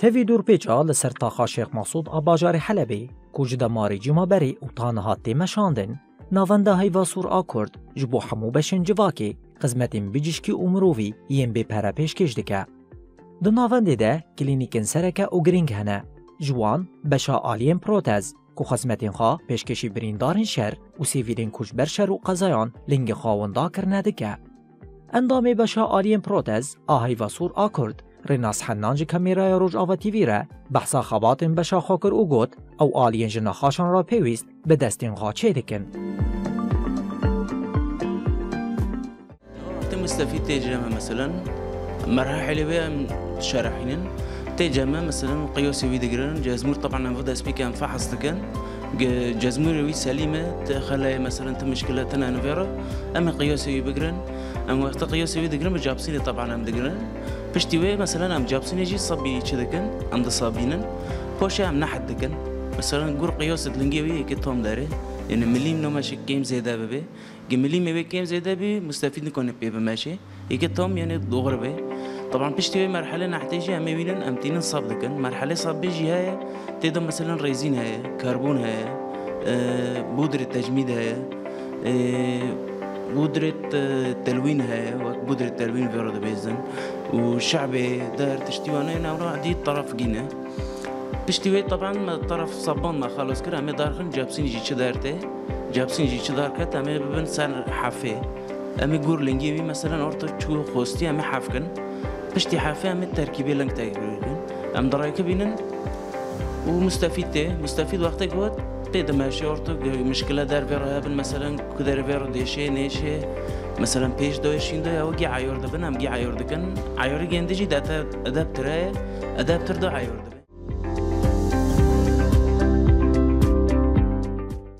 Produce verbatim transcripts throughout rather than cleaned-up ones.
Evî dorpêça li ser taxa Şêx Mesûd a bajarê Helebê, ku ji demarê cîma berê û ta niha tê meşandin, Navenda Heyva Sor a Kurd ji bo hemû beşên civakê xizmetên bijîşkî û mirovî yên bê pere pêşkêş dike. Di navendê de klînîkên sereke û girîng hene. Ji wan beşa aliyên protez, ku xizmetên xwe pêşkêşî birîndarên şer û sivîlên ku ji ber şer û qezayan lingê xwe winda kirine dike. Endamê beşa aliyên protez a Heyva Sor a Kurd, Rênas Hennan ji kameraya Rojava T V re behsa xebatên beşa xwe kir û got, ew aliyên ji nexaşan re pêwîst bi destên xwe çêdikin. Wextê mustefîd tê cem e, meselen, merhelê wê em dişerehînin. Tê cem e, meselen, qiyosê wî digirin. Cezmûr, teban, em vê destpêkê em fehs dikin. Ge-, cezmûrê wî selîm e, ti xeleyê, meselen, ti mişkile tine, em vê re, em ê qiyosê wî bigirin. Em wextê qiyosê wî digirin, bi capsînê, teban, em digirin. Piştî wê, meselen, em capsînê jî sebî çi dikin, em disabînin. Poşê em nehet dikin. Meselen, gur qiyosê di lingê wî yekê tom derê. Yanî milîm nomeşik kêm zêde bibe. Ge milîmê wê kêm zêde bî, mustefîd nikone pê bimeşe. Yekê tom, yanî, doğru be. Teban piştî wê merhelê nehtê jî em ê wînin, em tînin sab dikin. Merhelê sabbê jî heye, tê de, meselen, rêzîn heye, karbon heye, e, budrê tecmîd heye, e, budrê te-, telwîn heye, wek budrê telwîn vê re dibêzin. Û şebê, der, tiştî wane, navra dî taraf gîne. Piştî wê, teban, me taraf sabban me xelos kir, em ê darxin, capsîn jî çi der tê, capsîn jî çi dar ket, em ê bibin ser hefê. Em ê gor lingê wî, meselen, orto çû xostî, em ê hef kin. Piştî hefê em ê terkîbê ling tevî bikin. Em dirayke bînin û mustefîd tê. Mustefîd wextê got, pê dimeşê orto ge-, mişkile der vê re hebin, meselen, ku der vê re dêşê, nêşê, meselen, pêş doyê, şîn doyê, ew gî eyor dibin, em gî eyor dikin. Eyorî gêndî jî dete edeb tire ye, edeb tir do eyor dibe.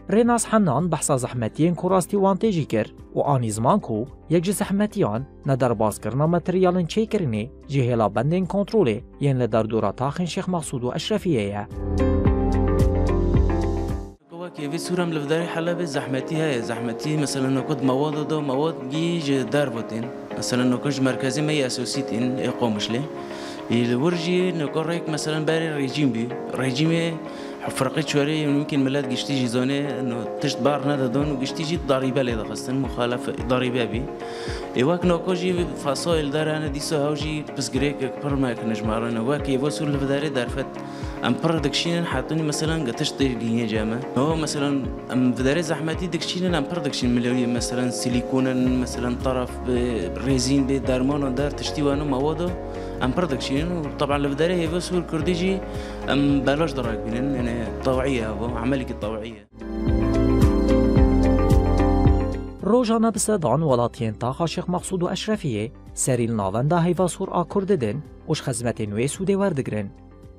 Rênas Hennan behsa zehmetiyên ku rastî wan tê jî kir û anî ziman ku yek ji zehmetiyan ne derbaskirina materyalên çêkirinê ji hêla bendên kontrolê yên li derdora taxên Şêx Mexsûd û Eşrefiyê ye. Wekî vê sûrem li vidarê Helebê zehmetî heye. Zehmetî, mesela, nokot mewad do, mewad gî ji derve tên. Mesela, nokot ji merkezê me yê esosî tên, ê Qomişlê. Ê li wir jî nokot rêk, mesela, berê rejîm bî. Rejîmê firqê çorê yê mumkin millet giştî jî zone, no, tişt bar nedidon û giştî jî darîbe lê dixistin, muxalef darîbe bî. Ê wek nokot jî fasoyê li der hene, dîsa hew jî pirsgirêkek pir mezin ji me re ne. Wek ê vê sûr li vidarê derfet. Em pir dikişînin, hetanî, meselen, gi tişt tê gihînê cem e. No, meselen, em vidarê zehmetî dikişînin, em pir dikişînin milewiyê, meselen, silîkonin, meselen, taraf bi rêzîn bê, dermanan der, tiştî wano, mewado, em pir dikişînin û, teban, li vidarê hêvê sor kurdî jî em belaş dirakbînin, yani tawî ye, bu emelekî tawî ye. Rojane bi sedan welatiyên taxa Şêx Mexsûd û Eşrefiyê serî li navenda Heyva Sor a Kurd didin û ji xizmetên wê sûdê werdigrin.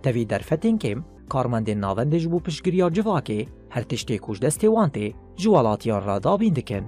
Tevî derfetên kêm, karmendên navendê ji bo piştgiriya civakê her tiştê ku ji destê wan tê, ji welatiyan re dabîn dikin.